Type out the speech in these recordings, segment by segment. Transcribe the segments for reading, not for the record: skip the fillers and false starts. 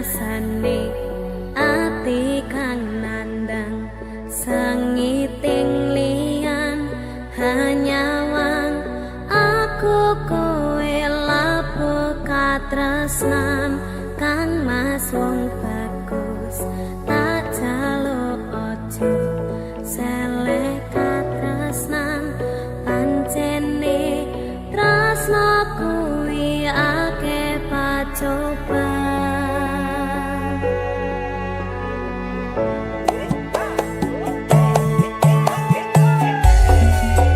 Rasane ati kang nandang sengiting liyan hanyawang aku kowe lapo katresnan kang mas wong bagus tak jaluk aja seleh katresnan pancene tresno kuwi akeh pacoban.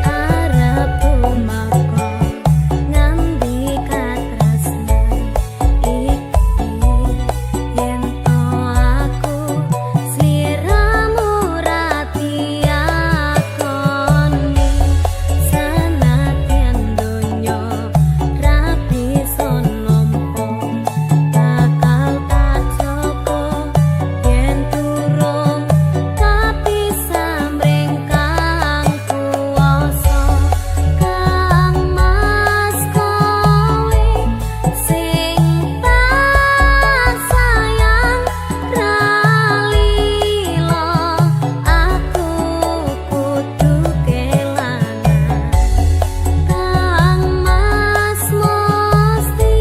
Arep tumeka ngendi katresnan iki yen to aku sliramu ra diakoni senadyan donya ra bisa nampa bakal tak jaga yen durung kapisah mring kang kuwasa kang mas kowe sing tak sayang ra lila aku kudu kelangan kang mas mesti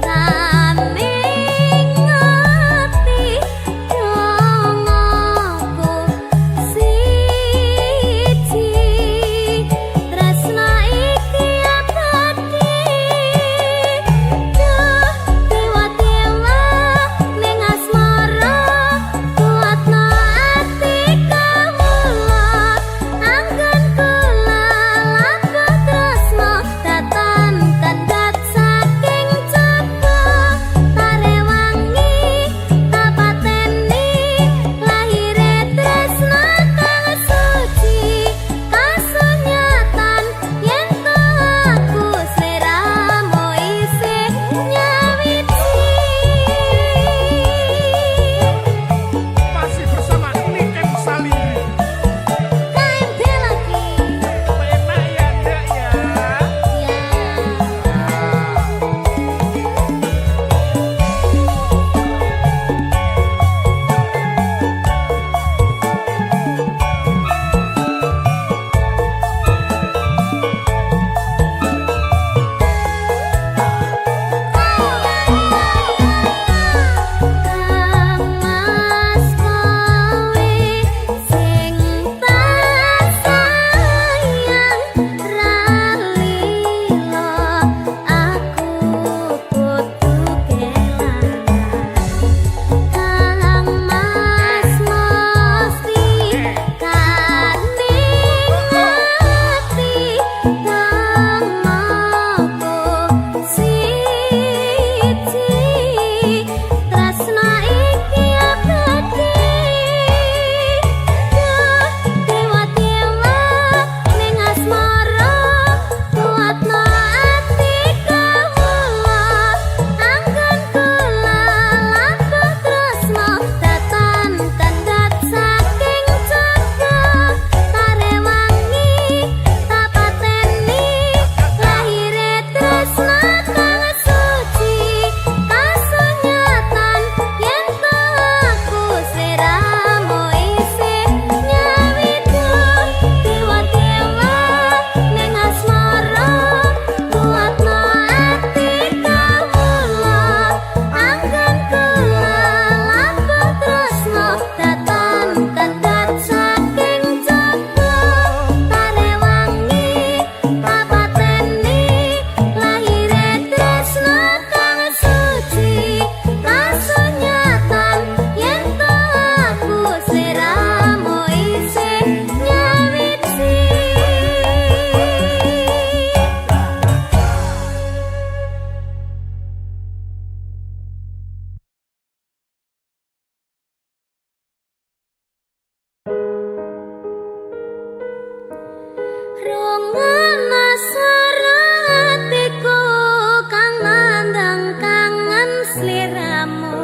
kaning ati dongaku siji tresna iki abadi duh dewa-dewa ning asmara kuatno ati kawula anggon kula labuh tresna datan kendhat saking jaba tarewangi tapateni lahire tresna kang suci kasunyatan yen to aku sliramu isih nyawiji. Masih bersama Niken Salindri. KMB lagi. Enak ya, Ndek ya. Ya. Kang mas kowe sing tak sayang ra lila aku kudu kelangan kang mas mesti kaning ati dongaku siji tresna iki abadi duh dewa-dewa ning asmara kuatno ati kawula anggon kula labuh tresna datan kendhat saking jaba tarewangi tapateni lahire tresna kang suci kasunyatan yen to aku sliramu isih nyawiji dewa-dewa ning asmara kuatno ati kawula anggon kula labuh tresna datan kendhat saking jaba tarewangi tapateni lahire tresna kang suci kasunyatan yen to aku sliramu isih nyawiji. Rungokno swara atiku kang nandang kangen sliramu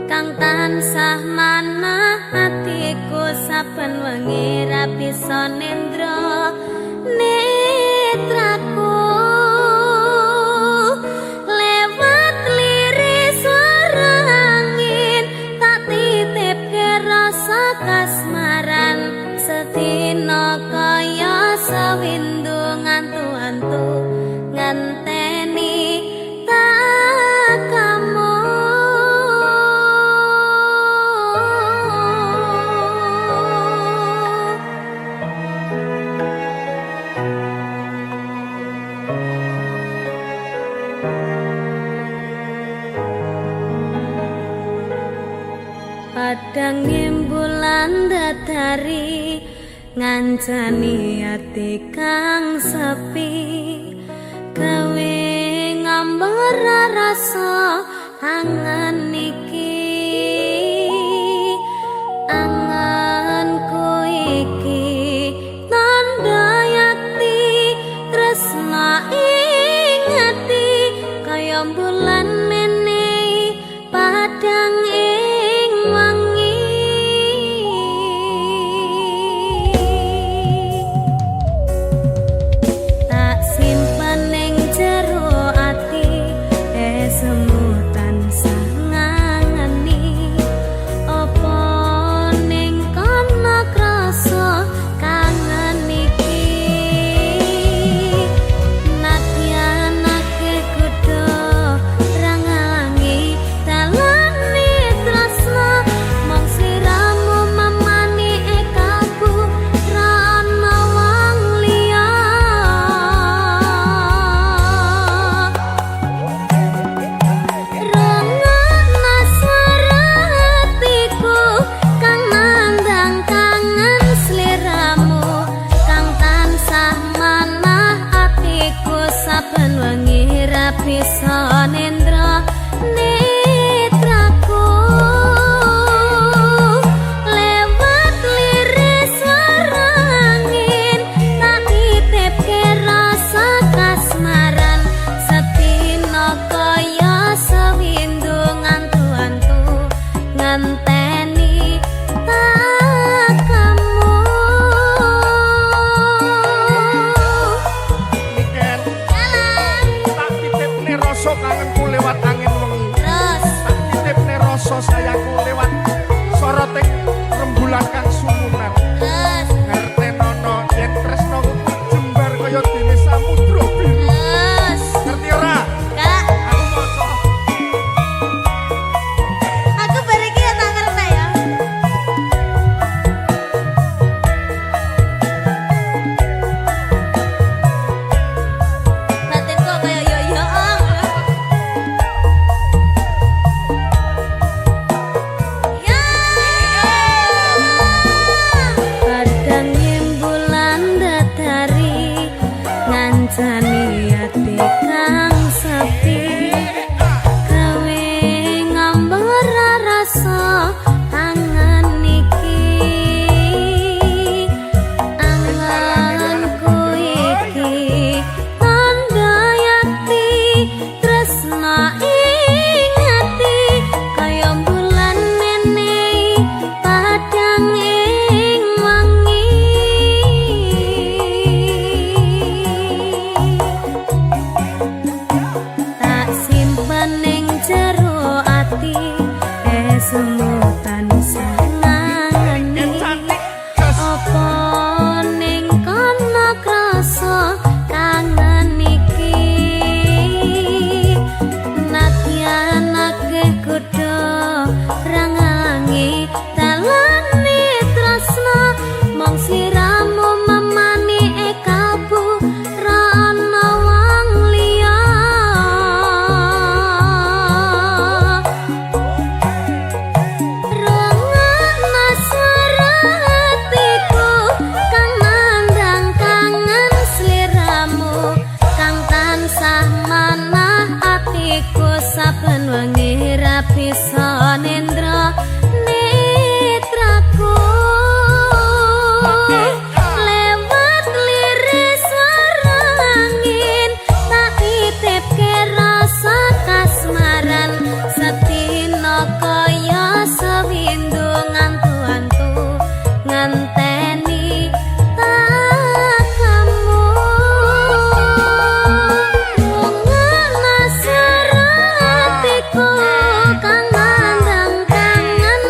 kang tansah manah atiku saben wengi ra bisa nendra netraku lewat liris swara angin. Padang bulan datari ngancani ati kang sepi, gawe ngambar rasa angen iki. Anganku iki tandha yakti tresna ing ati, kaya bulan menehi padang ing wangi. Tak simpen ning jero ati, esemu tansah ngangeni. Apa ning kono krasa kangen iki? Nadyan akeh kutha ra ngalangi dalane tresna, mung sliramu mamani kalbu, ra ana wong liya. Rungokno swara atiku kang nandang kangen sliramu, kang tansah manah atiku saben wengi ra bisa nendra netraku. Lewat liris swara angin tak titipke rasa kasmaran, sedina kaya sewindu ngantu-antu ngenteni tekamu. Niken, Jalan tak titipne rasa kangenku lewat angin wengi. Terus. Tak titipne rasa sayangku lewat soroting rembulan kang sumunar. Terus. Ngertenono yen tresnaku jembar kaya dene samudra biru. Terus. Ngerti ora? Kak, Aku maca. Aku bar iki ya tak ngerti ya. Batinku kaya yo yo. Ya. Padang bulan datari ngancani ati kang sepi, gawe ngambar rasa angen iki. Anganku iki tandha yakti tresna ing ati, kaya bulan menehi padang ing wangi. Tak simpen ning jero ati, esemu tansah ngangeni. Niken cantik. Jos. Apa ning kono krasa kangen iki? Nadyan akeh kutha ra ngalangi dalane tresna, mung sliramu mamani kalbu, ra ana wong liya. Rungokno swara atiku kang nandang kangen sliramu, kang tansah manah atiku saben wengi ra bisa nendra netraku. Lewat liris swara angin tak titipke rasa kasmaran, sedina kaya sewindu ngantu-antu ngenteni tekamu. Rungokno swara atiku kang nandang kangen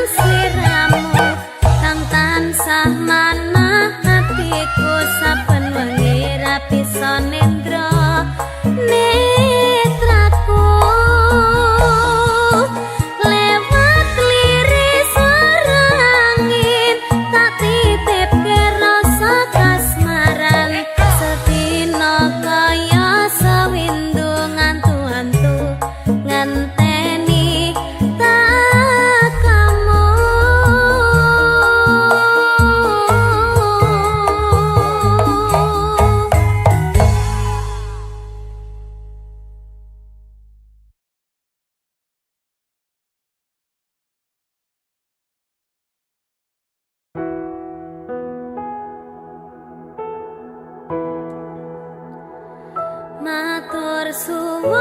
Matur suwun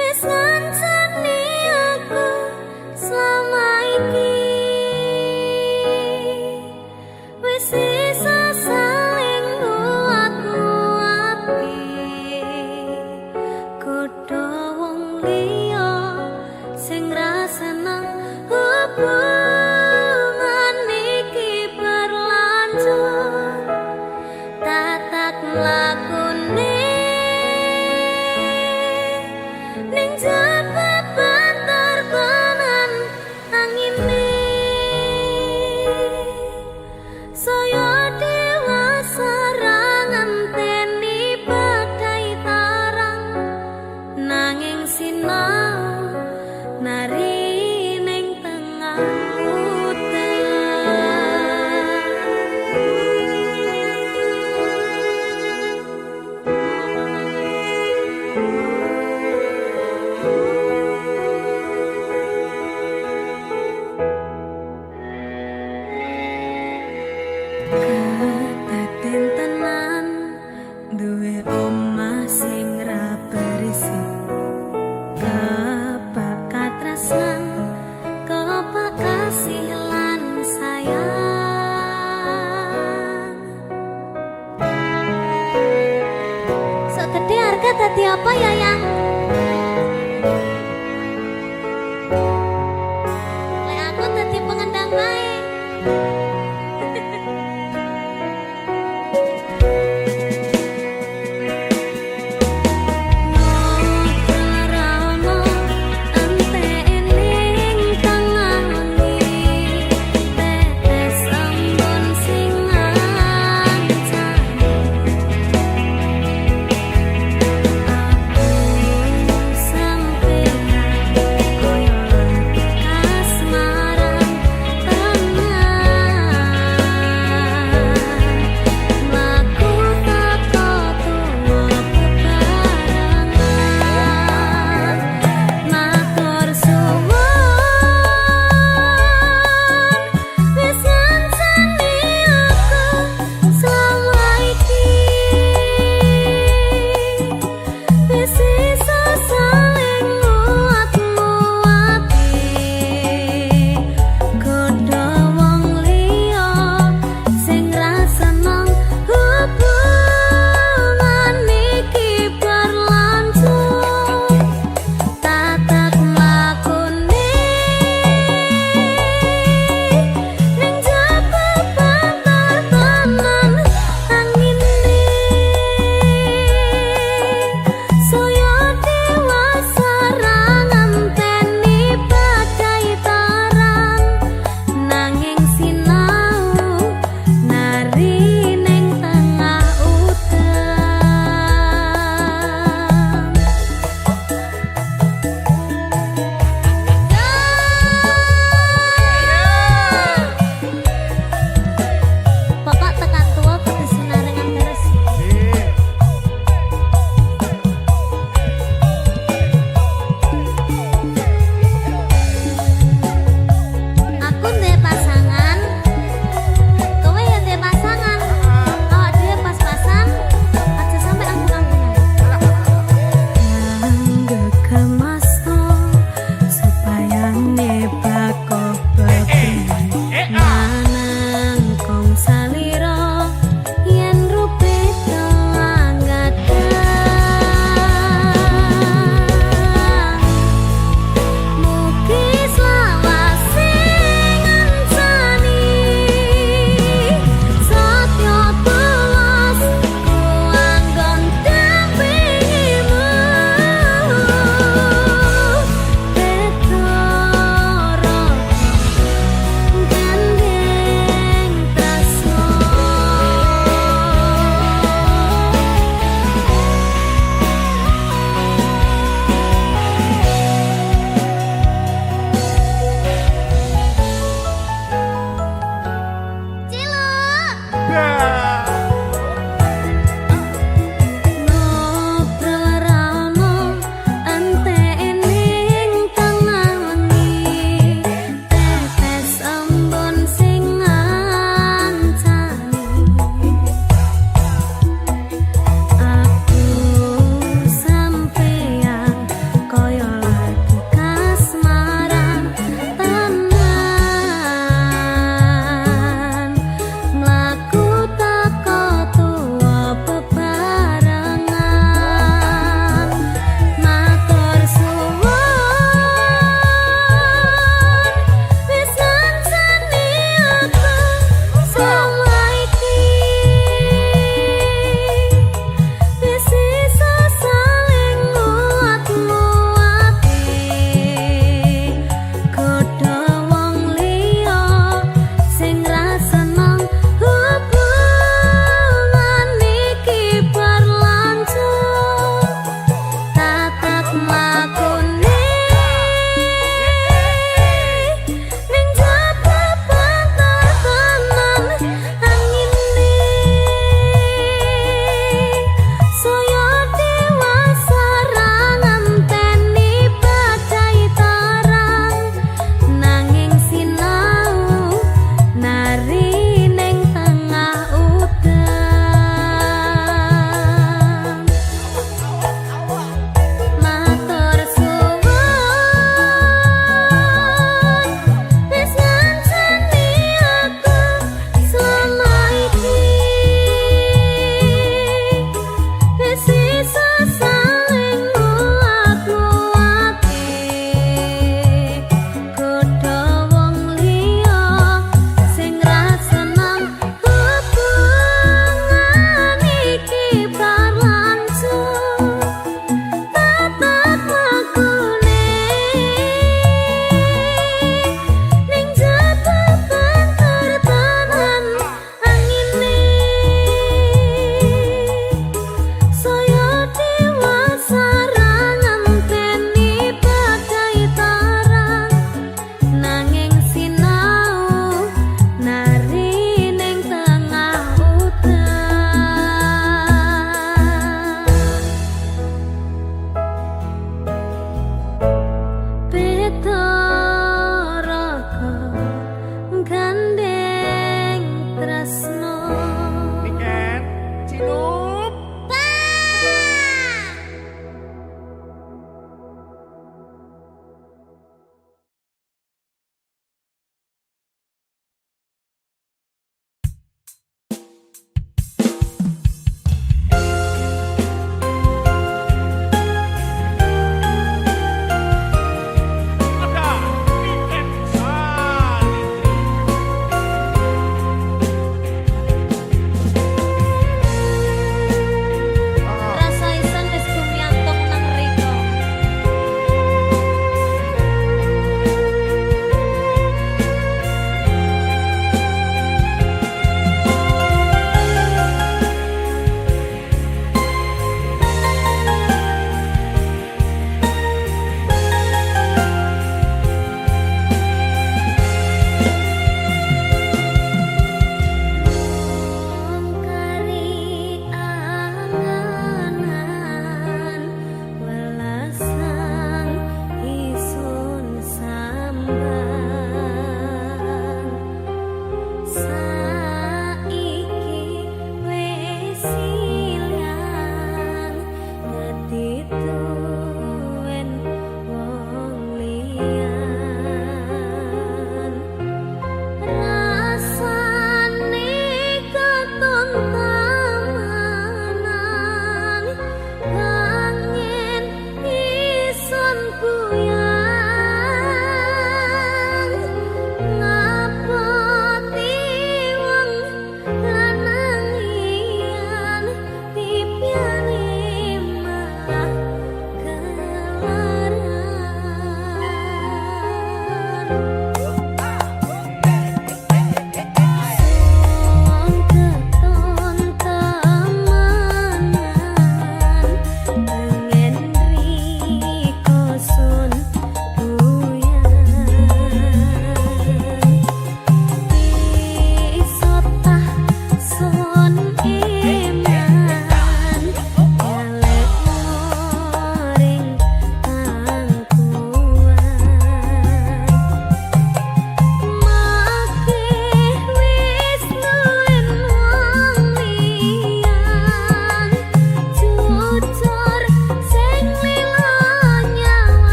wis ngancani aku selama iki, wis iso saling nguat-nguati. Kudu wong liya sing ra seneng hubungan iki berlanjut, tatak mlakune ning jaba banter tenan angine. Saya dewasa ra ngenteni badai tarang, nanging sinau nari ning tengah udan. Kedaden tenan duwe omah sing ra berisik, kebak katresnan, kebak kasih lan sayang. Sok gede harga dadi apa ya, Yang? Lek aku dadi pengendang bae. Ngobrol ra ono enteke ning tengah wengi, tetes embun sing ngancani. Aku sampe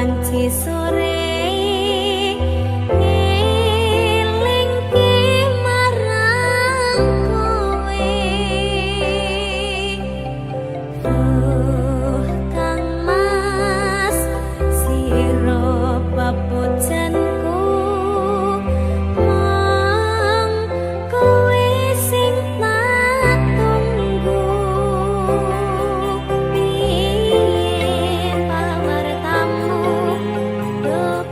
Wanci sore ngelingke marang kowe. Oh Kang Mas, sira papujanku, mung kowe sing tak tunggu. Piye pawartamu, duh?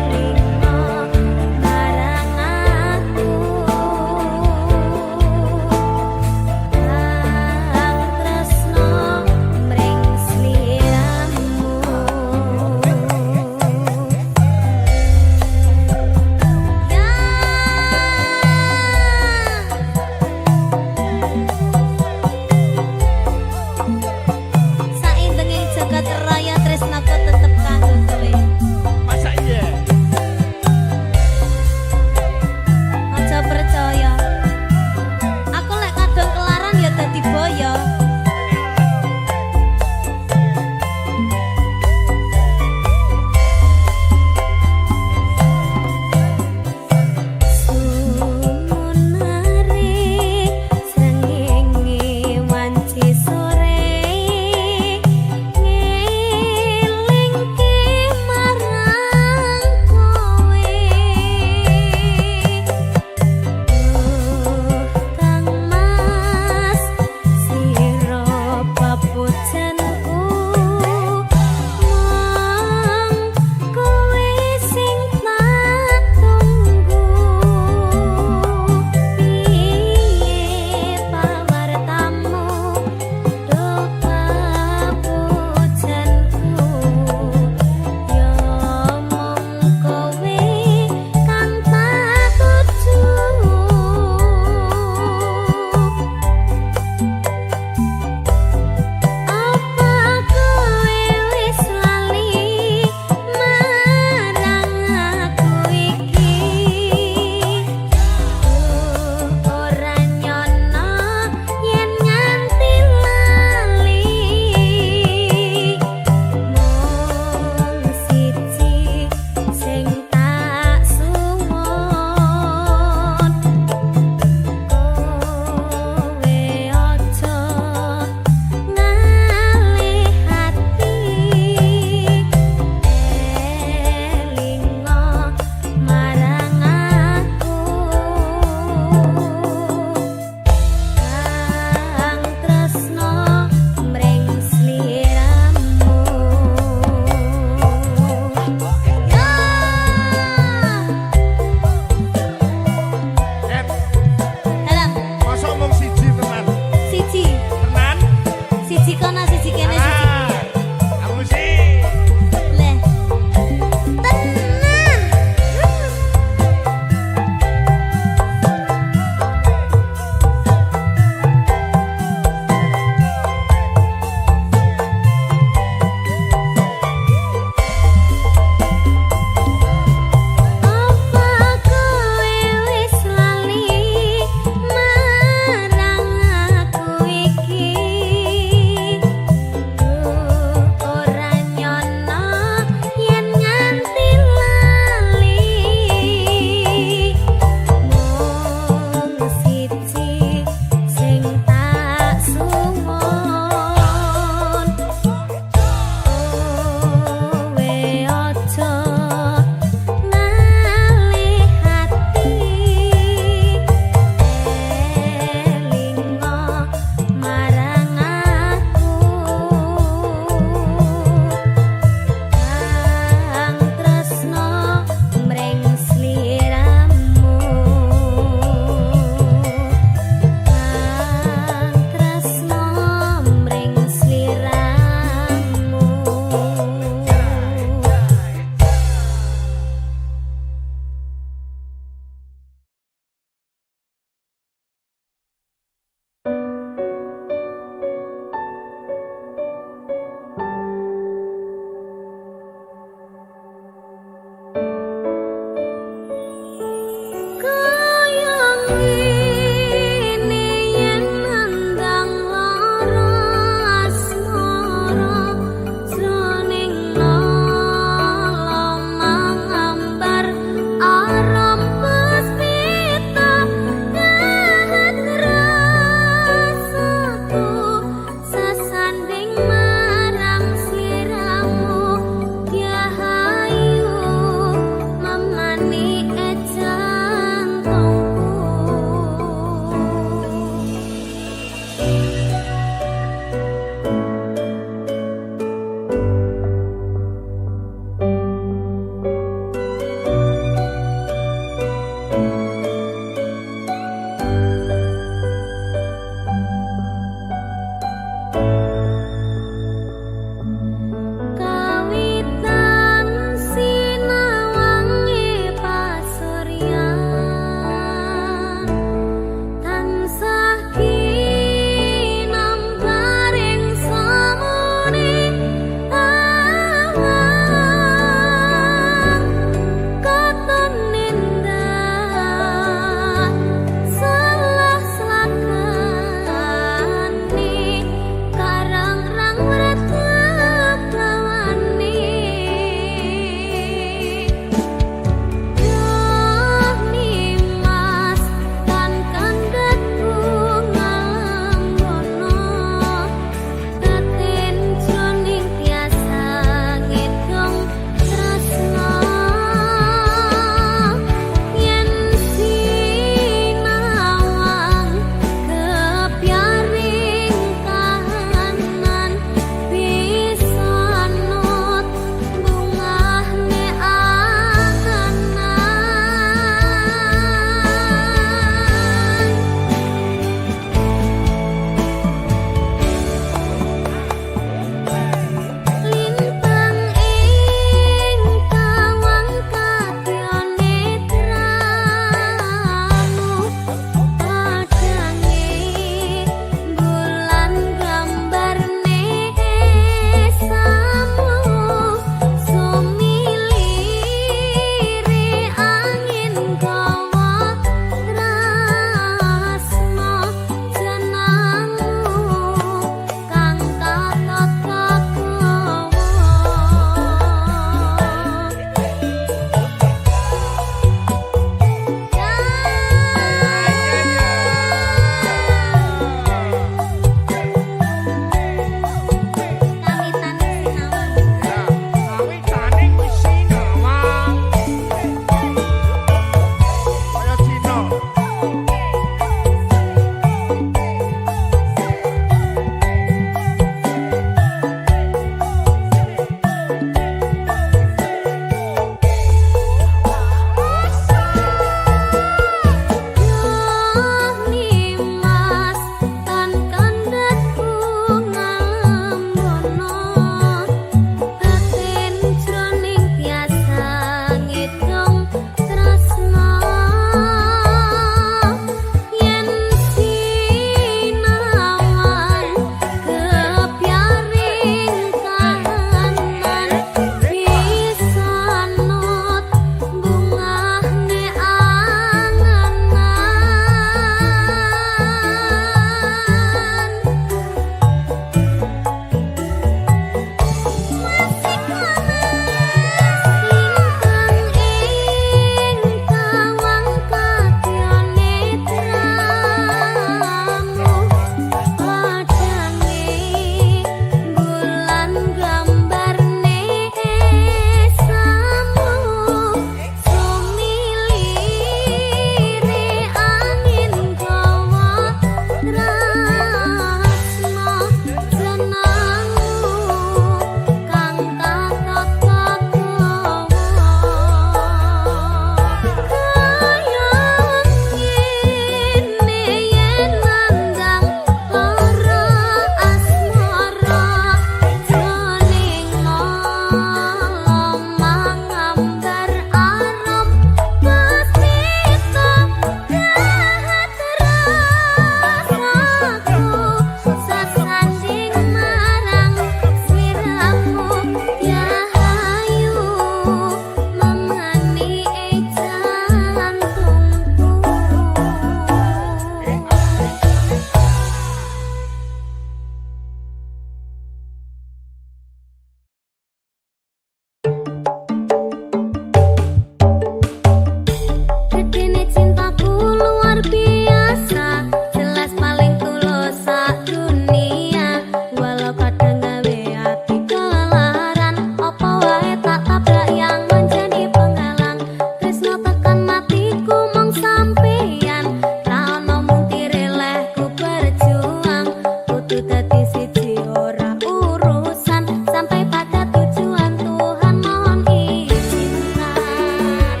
dadi siji ora urusan, sampai pada tujuan Tuhan mohon izinkan.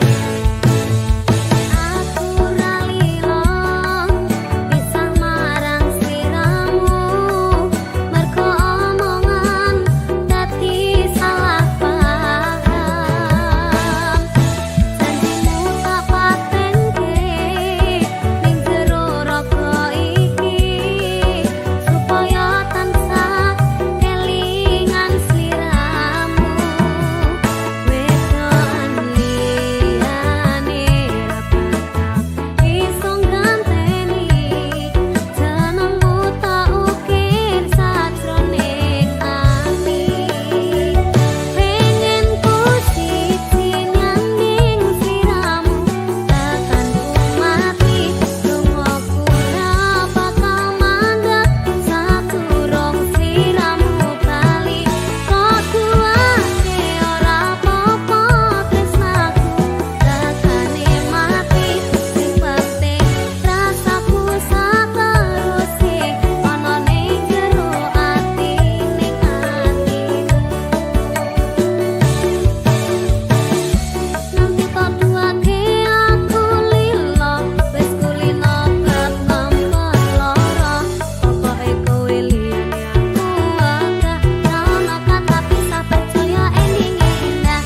Aku ra lilo pisah marang sliramu, mergo omongan dadi salah paham. Janjimu tak patenke ning jero raga iki, supaya tansah kelingan sliramu. Wedokan liyane ra bakal iso ngganteni, jenengmu tak ukir sajroning ati. Pengen ku siji nyanding sliramu, tekan ku mati lungaku ra bakal mandek sadurung sliramu bali. Tok duwake ora apa-apa tresnaku tekane mati, sing penting rasaku sateruse ana ning jero ati ning atimu. Nganti tok duwake aku lilo, wis kulino bab nampa lara. Pokoke kowe liyane aku wegah, ra ono kata pisah percaya endinge indah.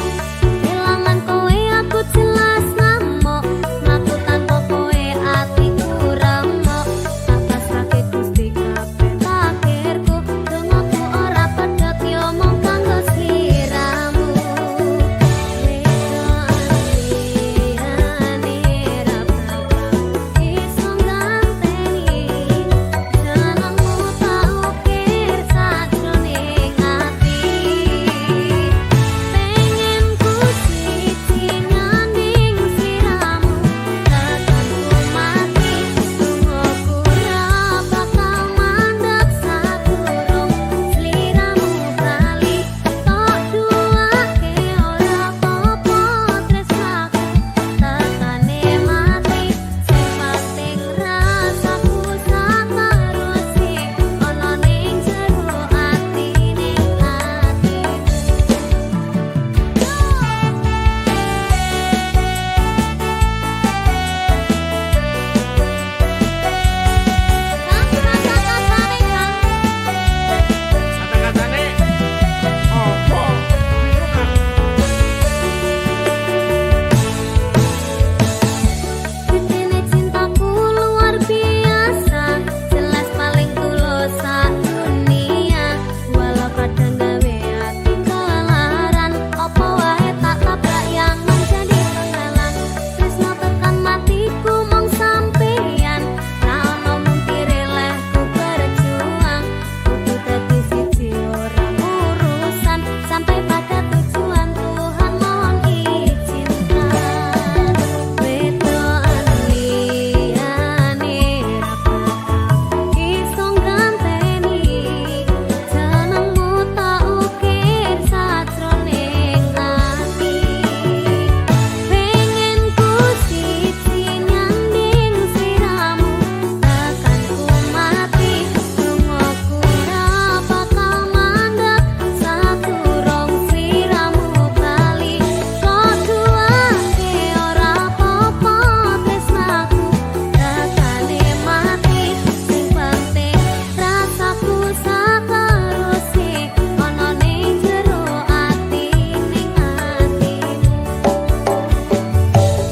Kelangan kowe aku jelas ngamuk, mlaku tanpa kowe atiku remuk. Tak pasrahke Gusti kabeh takdirku, dongaku ora pedhot yo mung kanggo sliramu. Wedokan liyane ra bakal iso ngganteni, jenengmu tak ukir sajroning ati. Pengen ku siji nyanding sliramu, tekan ku mati lungaku ra bakal mandek sadurung sliramu bali. Tok duwake ora apa-apa tresnaku tekane mati, sing penting rasaku sateruse ana ning jero ati ning atimu. Kang kata-katane Kang. Kata-katane apa? Bingung aku. Gedene cintaku luar biasa, jelas paling tulus sak dunia. Walau kadang gawe ati kelaran, apa wae tak tabrak yang menjadi penghalang. Tresno tekan matiku mung sampeyan, ra ono mungkire lehku berjuang. Kudu dadi siji ora urusan, sampai pada tujuan Tuhan mohon izinkan. Wedokan liyane ra bakal iso ngganteni, jenengmu tak ukir sajroning ati. Pengen ku siji nyanding sliramu, tekan ku mati lungaku ra bakal mandek sadurung sliramu bali. Tok duwake ora apa-apa tresnaku tekane mati, sing penting rasaku sateruse ana ning jero ati ning atimu.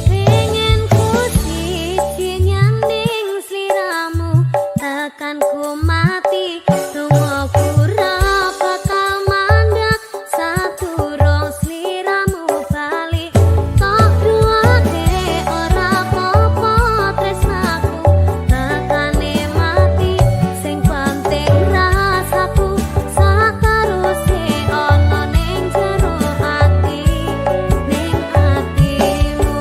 Pengen ku siji nyanding sliramu, tekan ku mati lungaku ra bakal mandek sadurung sliramu bali. Tok duwake ora apa-apa tresnaku tekane mati, sing penting rasaku sateruse ana ning jero ati ning atimu.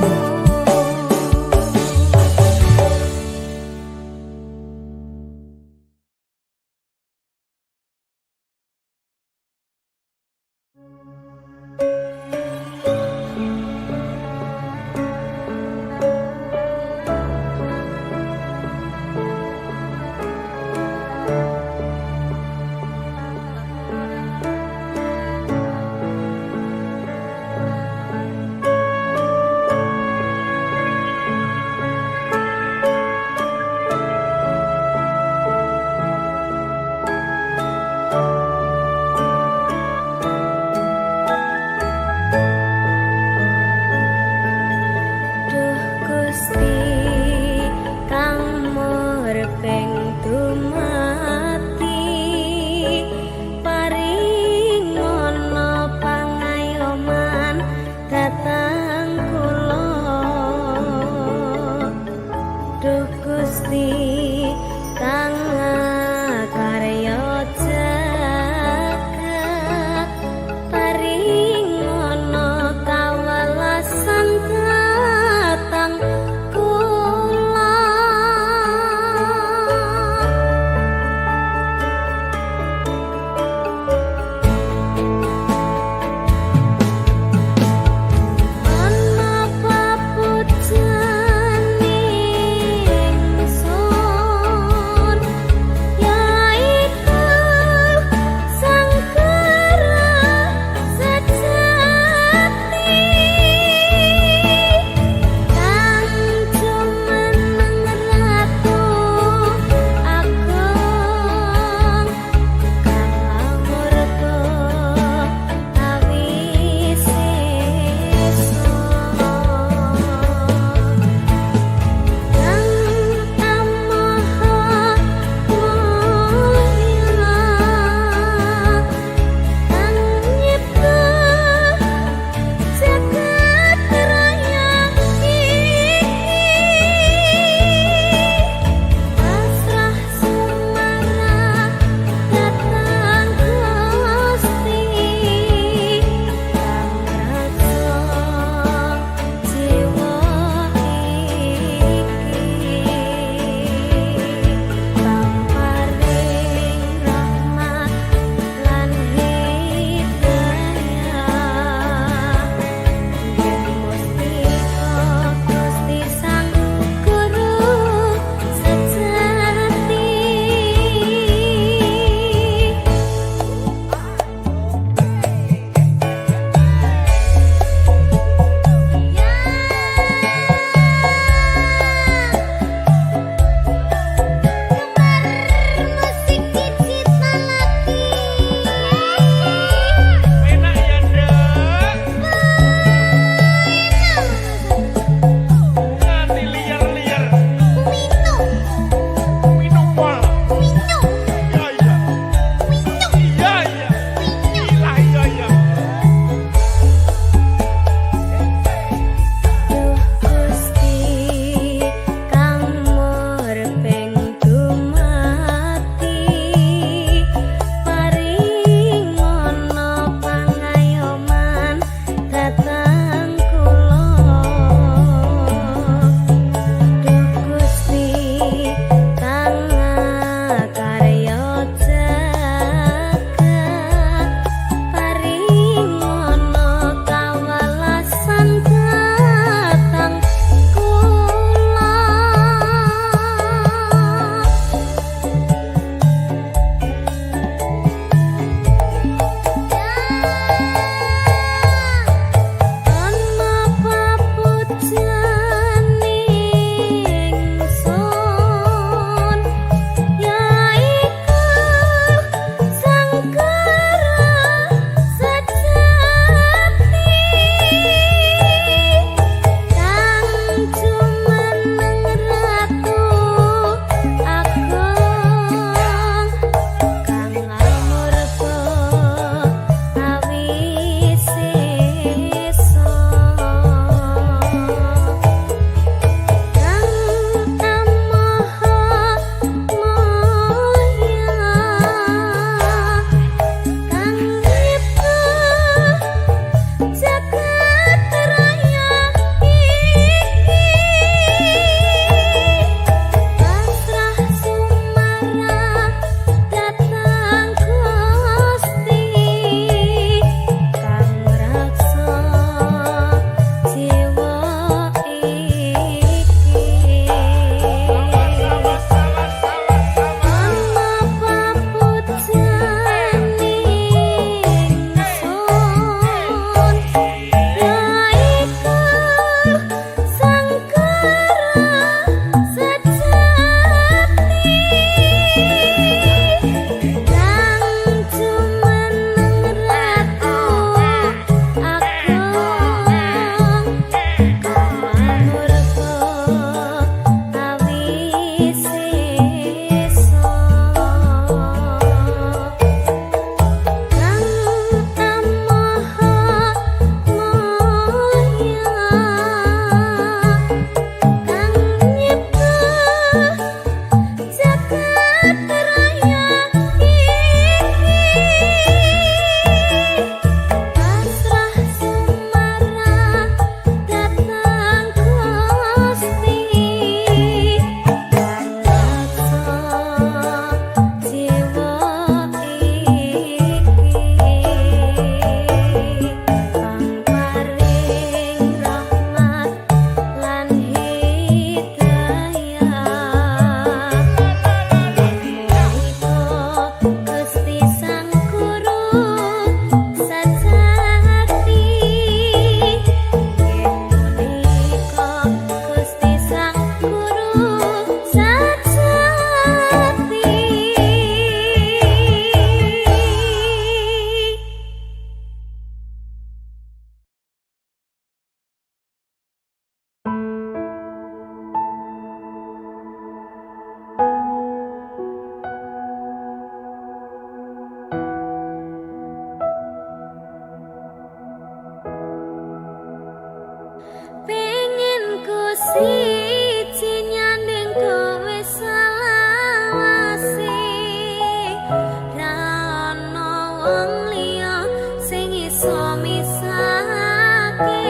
wong liya sing iso misahake.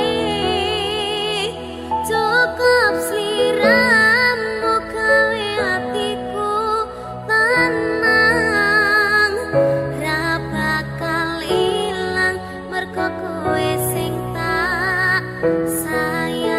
Cukup sliramu gawe atiku tenang, ra bakal ilang mergo kowe sing tak sayang.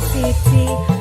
Siji.